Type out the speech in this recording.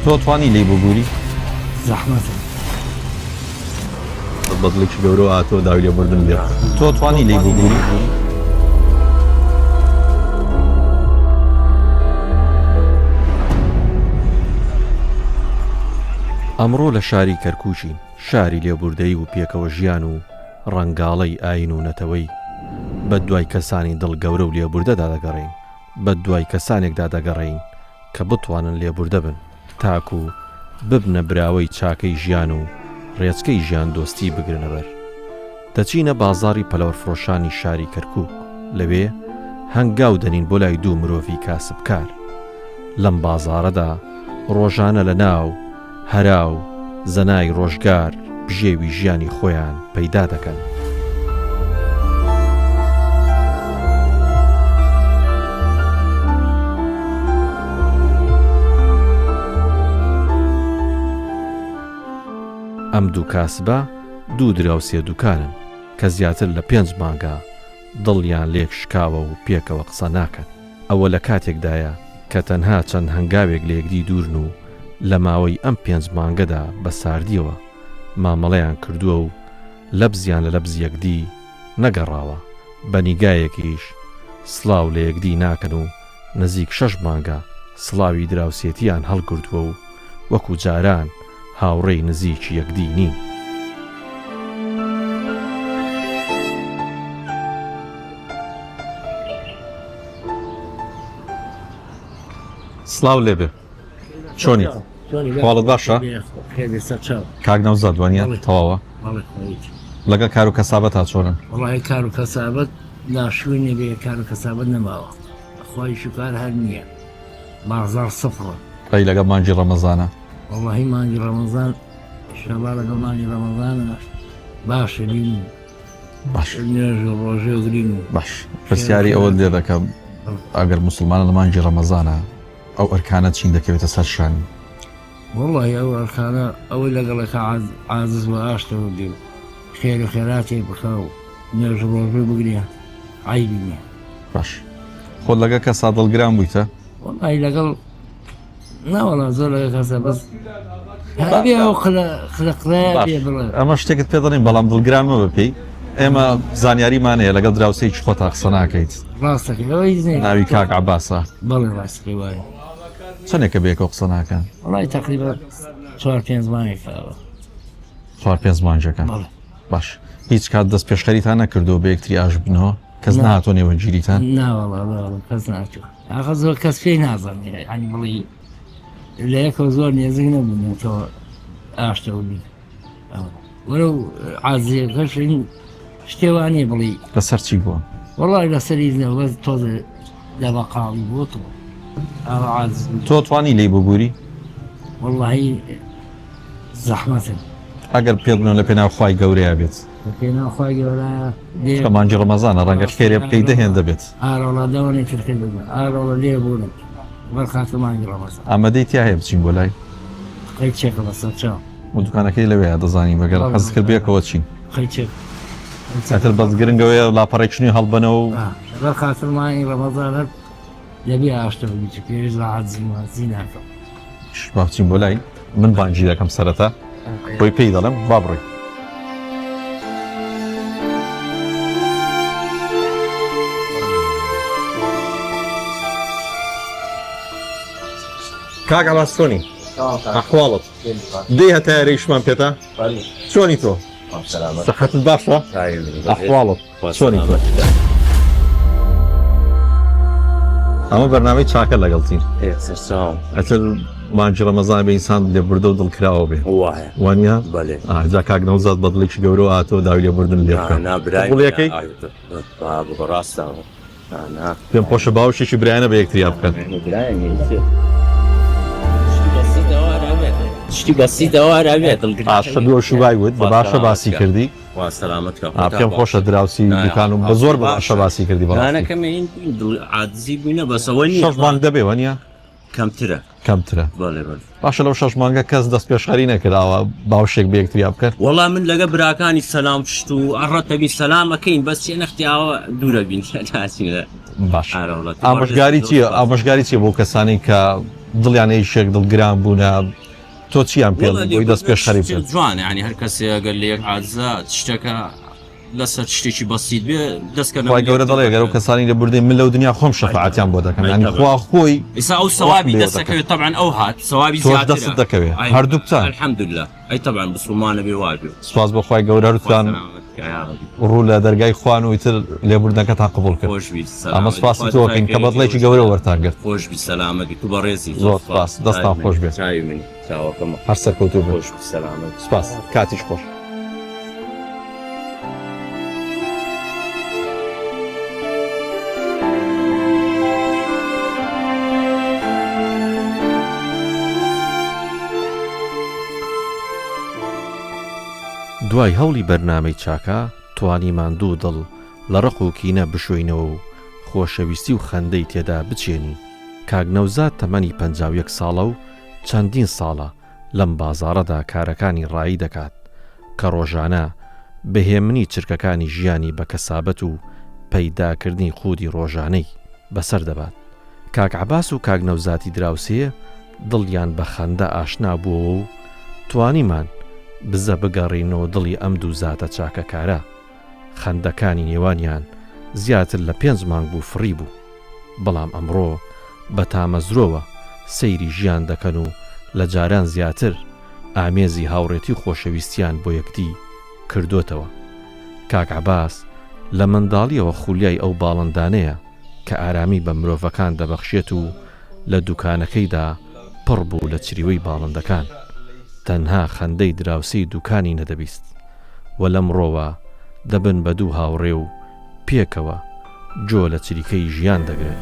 تۆ توانی لێی ببووری؟ زەحمەتە. بە دڵێکی گەورەوە هاتووە داوای لێبوردن لێ بکە. تۆ توانی لێی ببووری؟ ئەمڕۆ لە شاری کەرکووکین، شاری لێبوردەیی و پێکەوە ژیان و ڕەنگاڵەی ئایین و نەتەوەیی. بە دوای کەسانی دڵ گەورە و لێبوردەدا دەگەڕێین. بە دوای کەسانێکدا دەگەڕێین کە بتوانن لێبوردە بن تاکو ببنە براوەی چاکەی ژیان و ڕێچکەی ژیاندۆستی بگرنە بەر. دەچینە بازاڕی پەلەوەرفرۆشانی شاری کەرکوک، لەوێ هەنگاو دەنین بۆ لای دوو مرۆڤی کاسبکار. لەم بازاڕەدا ڕۆژانە لە ناو هەرا و زەنای ڕۆژگار بژێوی ژیانی خۆیان پەیدا دەکەن. ئەم دوو کاسبە دوو دراوسێ دوکانن کە زیاتر لە پێنج مانگە دڵیان لێک شکاوە و پێکەوە قسە ناکەن. ئەوە لە کاتێکدایە کە تەنها چەند هەنگاوێک لە یەکدی دوورن و لە ماوەی ئەم پێنج مانگەدا بە ساردییەوە مامەڵەیان کردووە و لەبزیان لە لەبز یەکدی نەگەڕاوە، بە نیگایەکیش سڵاو لە یەکدی ناکەن و نزیک شەش مانگە سڵاوی دراوسێتییان هەڵگرتووە و وەکو جاران هاوڕێی نزیکی یەکدی نین. سڵاو لێبێ چۆنی حاڵت باشە کاک نەوزاد وانە تەواوە لەگەڵ کار و کەسابەت تا چۆنن وڵی کار و کەسابەت ناشوێنێ بێ کار و کەسابەت نەماوە خۆی شوکار هەر نییە بازار سفرە ئەی لەگەڵ مانگی ڕەمەزانە وەڵی مانگی ڕەمەزان شەڵا لەگەڵ مانگی ڕەمەزانە باشە بین باش نوێژ و ڕۆژێ و گرین و باش پرسیاری ئەوەت لێ دەکەم ئەگەر موسڵمانە لە مانگی ڕەمەزانە ئەو ئەرکانە چین دەکەوێتە سەر شانی؟ وەڵڵاهی ئەو ئەرکانە ئەوەی لەگەڵەکە عازز و ئاشتەوە بێ و خێر و خێراتێک بکا و نوێژ و ڕۆژوو بگرێ عەیبی نییە. باش خۆت لەگەڵ کەسا دڵگران بوویتە؟ وەڵڵاهی لەگەڵ ناوەڵا زۆر لەگەڵ کەسە بەس هەبێ ئەو قلە قلە قلەیە باش بێ بڵێ ئەمە شتێکت پێ دەڵێین بەڵام دڵگران مەبە پێی ئێمە زانیاریمان هەیە لەگەڵ دراوسێیەکی خۆتا قسە ناکەیت ڕاستەکەی ئەوە هیچ نییە ناوی کاک عەباسە بەڵێ ڕاستەکەی وایە چەندێکە بەیەکەوە قسە ناکەن؟ وەڵای تەقریبا چوار پێنج مانگێکە ئەوە چوار پێنج مانگێکە بەڵێ باش هیچ کات دەست پێشخەریتان نەکردووە بە یەکتری ئاش بنەوە کەس نا. نەهاتووە نێوەندگیریتان ناوەڵا ناوەڵا کەس ناتوە ئاخە زۆر کەس پێی نازانێ یانی بڵێی لە یەکەوە زۆر نێزیک نەبوون تۆ ئاشتەوە بین وەرەو عازیەکەش شتێ وا نییە بڵێی لەسەر چی بووە؟ وەڵی لەسەر هیچ نەبوو بەس تۆزێ لە بەقاڵی بوو تۆ ئاوا عازز بوو. تۆ توانی لێی ببووری؟ وەڵی زەحمەتە. ئەگەر پێت بڵێم لە پێناو خوای گەورەیا بێت. لە پێناو خوای گەورەیا دێ. چونکە مانگی ڕەمەزانە ڕەنگە خێرێ بکەی دە هێندە بێت. ئارەڵا دەوەنێ ترکە دەبێ ئارەڵا لێ بوونم بەر خاتر مانگی ڕەمەزان. ئامادەی تیا هەیە بچین بۆ لای؟ قەی چێکە بەسەر چاو. و دوکانەکەی لەوێیە دەزانی مەگەر حەزت کرد بێکەوە چین. قەی چێک. ئیتر بەس گرنگ ئەوەیە لاپەڕێکی نوێ هەڵبەنەوە و. لەبەر خاتر مانگی ڕەمەزان هەر دەبێ ئاشتەوە بی چونکە هێشتا عاجزی ماجزی ناکەم. با بچین بۆ لای من بانگی دەکەم سەرەتا بۆی پێی دەڵێم با بڕۆین. کاک عەباس چۆنی؟ ئەحواڵت؟ دێی هەتا یارەیشمان پێتە؟ چۆنی تۆ؟ سەحەتت باشە؟ ئەحواڵت؟ چۆنی تۆ؟ ئەمە بەرنامەی چاکە لەگەڵ تین ئەتر مانگی ڕەمەزان بێ ئینسان لێبوردە و دڵکراوە بێ وانە جا کاک نەوزاد بە دڵێکی گەورەوە هاتەوە داوای لێبوردن لێ بکە قبوڵیەکەی پێم خۆشە باوشێکی برایانە بە یەکتریا بکەن. شتی بەسیتە وارا بێت باشە دووەشی وای وت بە باشە باسی کردی خوا سەلامەت کە ئا پێم خۆشە دراوسی دوکان و بە زۆر بە باشە باسی کردی بەڕاستی. دانەکەم این دڵ عادزی بووینە بەس ئەوە نییە شەش مانگ دەبێ وەنیە؟ کەمترە کەمترە بەڵێ بەڵێ. باشە لەو شەش مانگە کەس دەست پێشخەری نەکرد ئاوا باوشێک بە یەکتریا بکەن؟ وەڵا من لەگە براکانی سەلام شت و ئەڕەتەبی سەلام ئەکەین بەس چێ نەختی ئاوا دوورە بین ناچینە باش ئارەوڵە ئامۆژگاری چییە ئامۆژگاری چییە بۆ کەسانی کە دڵیان ئەیشێک دڵگران بوونە تۆ چیان پێ ئەڵێی بۆی دەست پێشخەری بکەن؟ جوانە یانی هەر کەسێ ئەگەر لە یەک عاجزە شتەکە لەسەر شتێکی بەسیت بێ دەستکەن خوای گەورە دەڵێ گەر ئەو کەسانی لێبوردەی من لەو دنیا خۆم شەفاعەتیان بۆ دەکەم یانی خوا خۆی ئیسا ئەو سەوابی دەستەکەوێت تەبعەن ئەو هات سەوابی تۆش دەستت دەکەوێ هەردووکتان الحمدلله ئەی تەبعەن بسوڵمانە بێ وابێ سوپاس بۆ خوای گەورە هەردووکتان ڕوو لە دەرگای خوان و ئیتر لێبوردنەکەتان قبوڵ کرد ئەمە سوپاسی تۆ ئەکەین کە بەدڵێکی گەورە وەرتان گرت خۆش بی سەلامەت بی تو بەڕێزی زۆر سوپاس دەستان خۆش بێت چاوی منی چاوەکەمە هەر سەرکەوتوو بن خۆش بی سەلامەت سوپاس کاتیش خۆش. دوای هەوڵی بەرنامەی چاکە توانیمان دوو دڵ لە ڕق و کینە بشۆینەوە و خۆشەویستی و خەندەی تێدا بچێنین. کاک نەوزاد تەمەنی 51 ساڵە و چەندین ساڵە لەم بازاڕەدا کارەکانی ڕایی دەکات کە ڕۆژانە بە هێمنی چرکەکانی ژیانی بە کەسابەت و پەیداکردنی قوتی ڕۆژانەی بەسەر دەبات. کاک عەباس و کاک نەوزادی دراوسێ دڵیان بە خەندە ئاشنا بووەوە و توانیمان بزە بگەڕینەوە دڵی ئەم دوو زاتە چاکەکارە. خەندەکانی نێوانیان زیاتر لە پێنج مانگ بوو فڕی بوو. بەڵام ئەمڕۆ بە تامەزرۆوە سەیری ژیان دەکەن و لە جاران زیاتر ئامێزی هاوڕێتی و خۆشەویستیان بۆ یەکدی کردۆتەوە. کاک عەباس لە منداڵیەوە خولیای ئەو باڵندانەیە کە ئارامی بە مرۆڤەکان دەبەخشێت و لە دوکانەکەیدا پڕ بوو لە چریوەی باڵندەکان. تەنها خەندەی دراوسێی دوکانی نەدەبیست و لەمڕۆوە دەبن بە دوو هاوڕێ و پێکەوە جۆ لە چریکەی ژیان دەگرن.